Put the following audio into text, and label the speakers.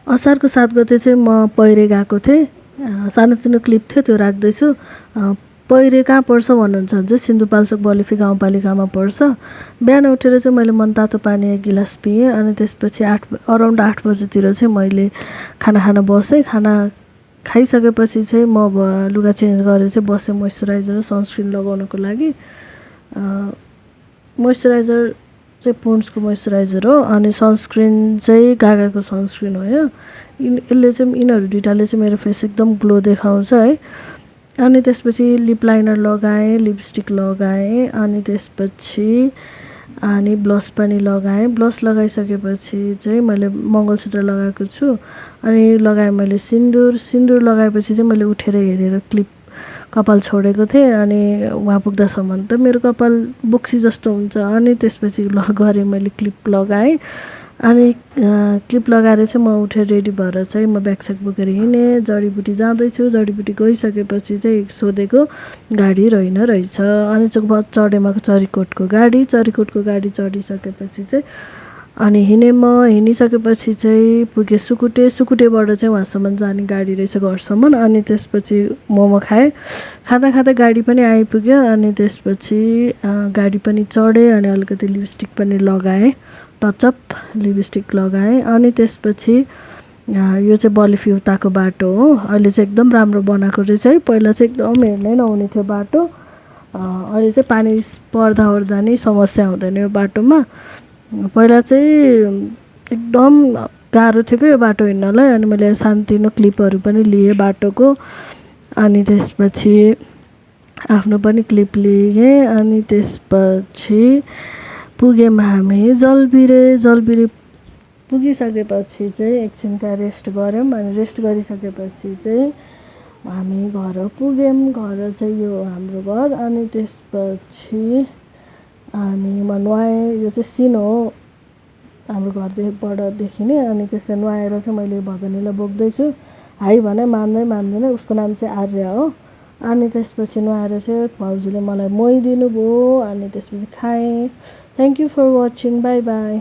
Speaker 1: असारको 7 गते चाहिँ म पहिरे गएको थिएँ। सानोतिनो क्लिप थियो त्यो राख्दैछु। पहिरे कहाँ पर्छ भन्नुहुन्छ भने चाहिँ सिन्धुपाल्चोक बलिफी गाउँपालिकामा पर्छ। बिहान उठेर चाहिँ मैले मनतातो पानी 1 गिलास पिएँ अनि त्यसपछि अराउन्ड 8 बजेतिर चाहिँ मैले खाना खान बसेँ। खाना खाइसकेपछि चाहिँ म लुगा चेन्ज गरेर चाहिँ बसेँ मोइस्चराइजर र सनस्क्रिन लगाउनको लागि। मोइस्चराइजर चाहिँ पोन्ड्सको मोइस्चराइजर हो अनि सनस्क्रिन चाहिँ गागाको सनस्क्रिन हो यो। यसले चाहिँ यिनीहरू दुईटाले चाहिँ मेरो फेस एकदम ग्लो देखाउँछ है। अनि त्यसपछि लिप लाइनर लगाएँ, लिपस्टिक लगाएँ अनि त्यसपछि अनि ब्लस पनि लगाएँ। ब्लस लगाइसकेपछि चाहिँ मैले मङ्गलसूत्र लगाएको छु अनि लगाएँ मैले सिन्दुर लगाएपछि चाहिँ मैले उठेर हेरेर क्लिप कपाल छोडेको थिएँ अनि वहाँ पुग्दासम्म त मेरो कपाल बोक्सी जस्तो हुन्छ। अनि त्यसपछि गरेँ मैले क्लिप लगाएँ अनि क्लिप लगाएर चाहिँ म उठेर रेडी भएर चाहिँ म ब्यागस्याग बोकेर हिँडेँ। जडीबुटी जाँदैछु। जडीबुटी गइसकेपछि चाहिँ सोधेको गाडी रहेछ अनि चढेमा चरीकोटको गाडी चढिसकेपछि चाहिँ अनि हिँडेँ। म हिँडिसकेपछि चाहिँ पुगेँ सुकुटेबाट चाहिँ वहाँसम्म जाने गाडी रहेछ घरसम्म। अनि त्यसपछि मोमो खाएँ। खाँदा गाडी पनि आइपुग्यो अनि त्यसपछि गाडी पनि चढेँ अनि अलिकति लिपस्टिक पनि लगाएँ, टचअप लिपस्टिक लगाएँ। अनि त्यसपछि यो चाहिँ बलिफी उताको बाटो हो। अहिले चाहिँ एकदम राम्रो बनाएको रहेछ है। पहिला चाहिँ एकदम हेर्नै नहुने थियो बाटो। अहिले चाहिँ पानी पर्दा ओर्दा नै समस्या हुँदैन यो बाटोमा। पहिला चाहिँ एकदम गाह्रो थियो क्या यो बाटो हिँड्नलाई। अनि मैले सानोतिनो क्लिपहरू पनि लिएँ बाटोको। अनि त्यसपछि आफ्नो पनि क्लिप लिएँ। अनि त्यसपछि पुग्यौँ हामी जलबिरे पुगिसकेपछि चाहिँ एकछिन त्यहाँ रेस्ट गऱ्यौँ। अनि रेस्ट गरिसकेपछि चाहिँ हामी घर पुग्यौँ। घर चाहिँ यो हाम्रो घर। अनि त्यसपछि अनि म नुहाएँ। यो चाहिँ सिन हो हाम्रो घरबाट देखिने। अनि त्यसलाई नुहाएर चाहिँ मैले भजनीलाई बोक्दैछु। हाई भने मान्दैन। उसको नाम चाहिँ आर्या हो। अनि त्यसपछि नुहाएर चाहिँ भाउजूले मलाई मोहिदिनु भयो। अनि त्यसपछि खाएँ। Thank you for watching. Bye by.